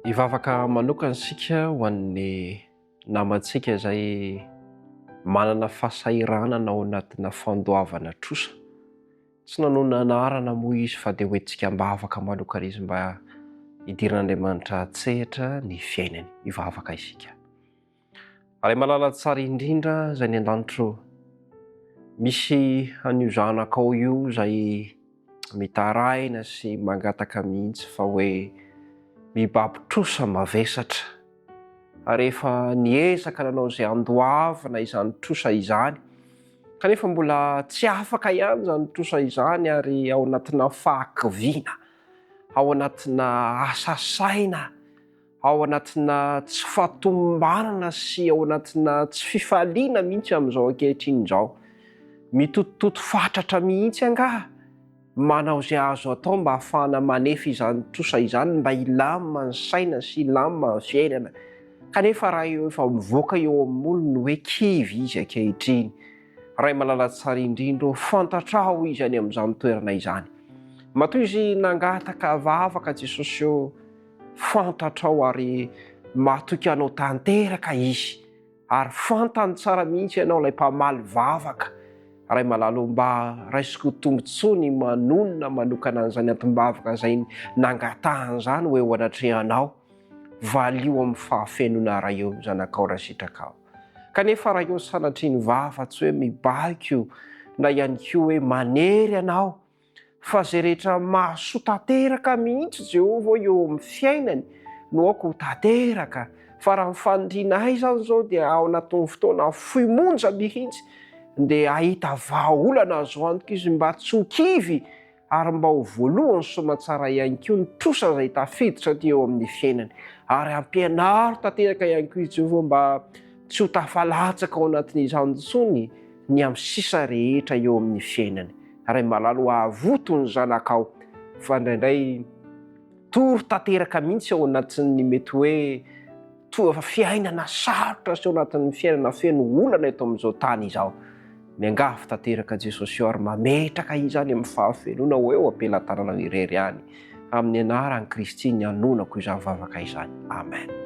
Hivavaka manokana isika ho an'ny namantsika izay manana fahasahiranana ao anatina fandoavana trosa. Tsy nanonona anarana moa izy fa dia hoentintsika am-bavaka manokana izy mba hidiran'Andriamanitra an-tsehatra ny fiainany. Hivavaka isika. Ray malala tsara indrindra izay any an-danitra ô, misy an'io zanakao io izay mitaraina sy mangataka mihitsy fa hoe mibaby trosa mavesatra ary efa niezaka nanao izay handoavana izany trosa izany kanefa mbola tsy afaka ihany izany trosa izany ary ao anatina fahakiviana, ao anatina asa saina. ao anatina tsy fahatomombanana sy ao anatina tsy fifaliana mihitsy amin'izao ankehitriny izao. Mitotototo fatratra mihitsy angaha manao izay azo atao mba hahafahana manefy izany trosa izany mba hilamina ny saina sy hilamina ny fiainana. Kanefa raha eo efa mivoaka eo amin'ny molony ny hoe kivy izy ankehitriny. Ray malala tsara indrindra ô, fantatrao izy any amin'izany toerana izany. Matoa izy nangataka vavaka Jesosy ô, Fantatrao ary matoky anao tanteraka Izy ary fantany tsara mihitsy ianao ilay mpamaly vavaka. Ray malala ô mba raisiko ho tombontsoa ny manonona manokana an'izany antom-bavaka izay nangatahany izany ho eo anatrehanao. Valio amin'ny fahafenoana Ray ô zanakao raha sitrakao. Kanefa Ray ô sanatria ny vava tsy hoe mibaiko na ihany koa hoe manery anao Fa izay rehetra mahasoa tanteraka mihitsy Jehovah eo amin'ny fiainany no aoka ho tanteraka. Fa raha ny fanirianay izany izao dia ao anatin'ny fotoana fohy monja mihitsy dia hahita vahaolana azo antoka izy mba tsy ho kivy ary mba ho voalohany soamantsara ihany koa ny trosa izay tafiditra aty eo amin'ny fiainany. Ary ampianaro tanteraka ihany koa izy Jehovah mba tsy ho tafalatsaka ao anatin'izany intsony ny amin'ny sisa rehetra eo amin'ny fiainany. Ray malala o avoto ny zanakao fa indraindray tory tanteraka mihitsy ao anatin'ny mety hoe toa fiainana sarotra sy ao anatin'ny fiainana feno olana eto amin'izao tany izao. Miangavy tanteraka Jesosy eo ary mametraka izany amin'ny fahafenoana ho eo am-pelatananao irery ihany. Amin'ny anaran'i Kristy ny anonako izany vavaka izany. Amen.